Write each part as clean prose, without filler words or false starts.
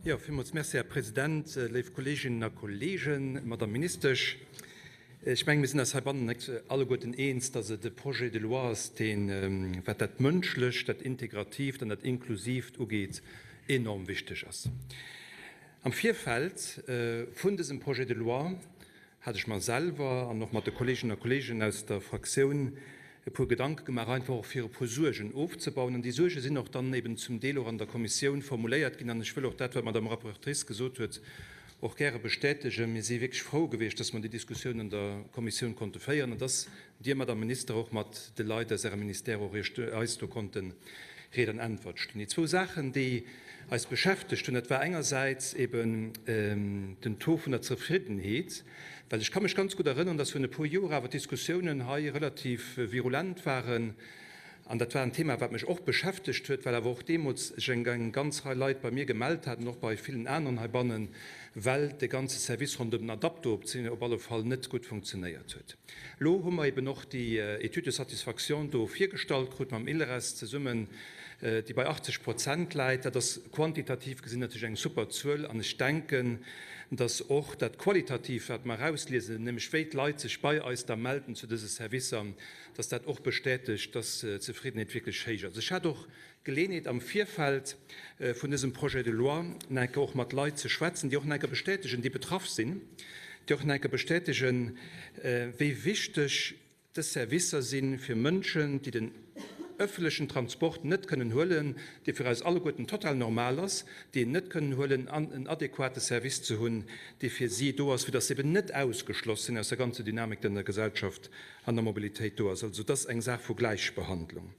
Jo, villmools Merci, Här President, léif Kolleeginnen a Kolleegen, Madamm Ministesch. Ech mengen, mir sinn eis heibannen net alleguerten eens, dass et e Projet de loi ass, deen, wat dat Mënschlecht, dat Integratiivt an dat Inklusiivt ugeet, enorm wichteg ass. Am Virfeld vun dësem Projet de loi hat ech mer selwer an och mat de Kolleeginnen a Kolleegen aus der Fraktioun e puer Gedanke gemaach, einfach och fir e puer Suergen ofzebauen. An déi Suerge sinn och dann eben zum Deel och an der Kommissioun formuléiert ginn. An ech wëll och dat, wat d'Madame Rapportrice gesot huet, och gäre bestätegen. Mir si wierklech frou gewiescht, dass mer déi Diskussioun an der Kommissioun konnte féieren an dass Dir, Madame Minister, och mat de Leit aus Ärem Ministère och Iech eis do konnte Ried an Äntwert stinn. Déi zwou Saachen, déi eis beschäftegt hunn, dat war engersäits eben den Taux vun der Zefriddenheet, well ech ka mech ganz gutt erënnern, dass virun e puer Joer awer d'Diskussiounen hei relativ virulent waren, An dat war en Thema, wat mech och beschäftegt huet, well awer och deemools sech eng ganz Rei Leit bei mir gemellt haten, och bei villen aneren heibannen, well de ganze Service ronderëm den Adapto op alle Fall net gutt funktionéiert huet. Elo hu mer eben och déi Étude de satisfaction do virgestallt krut mam ILReS zesummen, déi bei 80 Prozent läit. Dat ass quantitativ gesinn natierlech eng super Zuel. An ech denken, dass och dat Qualitativ, wat mer erausliesen, nämlech wéi d'Leit sech bei eis da melden zu dëse Servicer, dass dat och bestätegt, dass d'Zefriddenheet wierklech héich ass. Ech hat och d'Geleeënheet am Virfeld vun dësem Projet de loi nach eng Kéier och mat Leit ze schwätzen, déi och nach eng Kéier bestätegen, déi betraff sinn, déi och nach eng Kéier bestätegen, wéi wichteg dës Servicer si fir Mënschen, déi den öffentlechen Transport net kënnen huelen, dee fir eis alleguerten total normal ass, déi en net kënnen huelen, an en adequate Service ze hunn, dee fir si do ass, fir dass se eben net ausgeschloss sinn aus der ganzer Dynamik, déi an der Gesellschaft an der Mobilitéit do ass. Also et ass eng Saach vu Gläichbehandlung.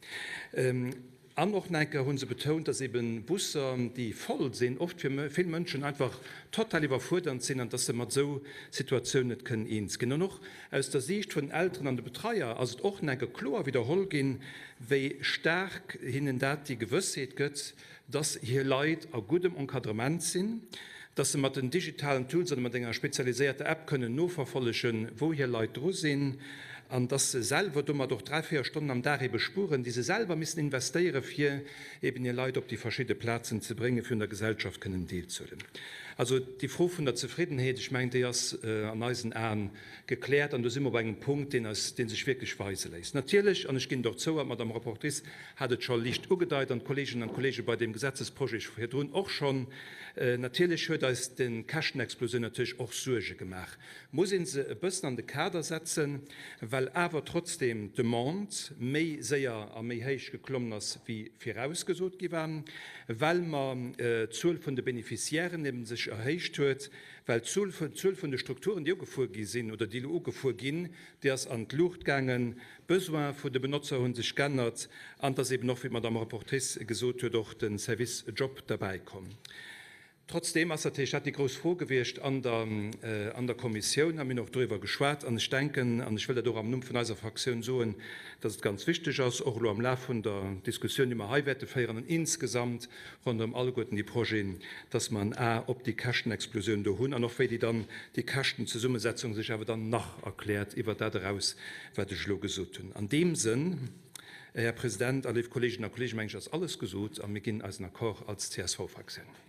An och nach eng Kéier hu se betount, dass eben Busser, déi voll sinn, oft fir vill Mënschen einfach total iwwerfuerdernd sinn an dass se mat esou Situatiounen net kënnen eens ginn. An och aus der Siicht vun den Elteren an de Betreier ass et och nach eng Kéier kloer widderholl ginn, wéi staark hinnen dat déi Gewëssheet gëtt, dass hir Leit a guddem Encadrement sinn, dass se mat den digitalen Tools oder mat enger spezialiséierter App kënnen noverfollegen, wou hir Leit dru sinn, an dass se selwer domat och 3, 4 Stonnen am Dag ebe spueren, déi se selwer missen investéieren, fir eben hir Leit op déi verschidde Plazen ze bréngen, fir un der Gesellschaft kënnen deelzehuelen. Also déi Fro vun der Zefriddenheet, ech mengen, déi ass an eisen Aen gekläert, an do si mer op engem Punkt, deen eis, dee sech wierklech weise léisst. Natierlech, an ech ginn et och zou, an d'Madame Rapportrice hat et scho liicht ugedeit, an d'Kolleeginnen an d'Kolleege bei deem Gesetzesprojet virdrun och schonn, natierlech huet eis d'Käschtenexplosioun natierlech och Suerge gemaach. Muss ee se e bëssen an de Kader setzen, well awer trotzdeem d'Demande méi séier a méi héich geklommen ass, wéi virausgesot gi war, well mer d'Zuel vun de Beneficiairen eben sech erhéicht huet, well d'Zuel vun de Strukturen, déi ugefuer gi sinn oder déi elo ugefuer ginn, déi ass an d'Luucht gaangen. D'Besoine vun de Benotzer hu sech g'ännert an et ass eben och, wéi d'Madame Rapportrice gesot huet, och de Service Job derbäikomm. Trotzdeem ass natierlech dat déi grouss Fro gewiescht an der an der Kommissioun a mir hunn och doriwwer geschwat. An ech denken, an ech wëll dat och am Numm vun eiser Fraktioun soen, dass et ganz wichteg ass, och elo am Laf vun der Diskussioun, déi mer hei wäerte féieren an insgesamt ronderëm alleguerten déi Projeten, dass mer en A op déi Käschtenexplosioun do hunn an och wéi déi dann déi Käschtenzesummesetzung sech awer dann nach erkläert iwwert dat eraus, wat ech elo gesot hunn. An deem Sënn, Här President a léif Kolleeginnen a Kolleegen, mengen ech, ass alles gesot a mir ginn eisen Accord als CSV-Fraktioun.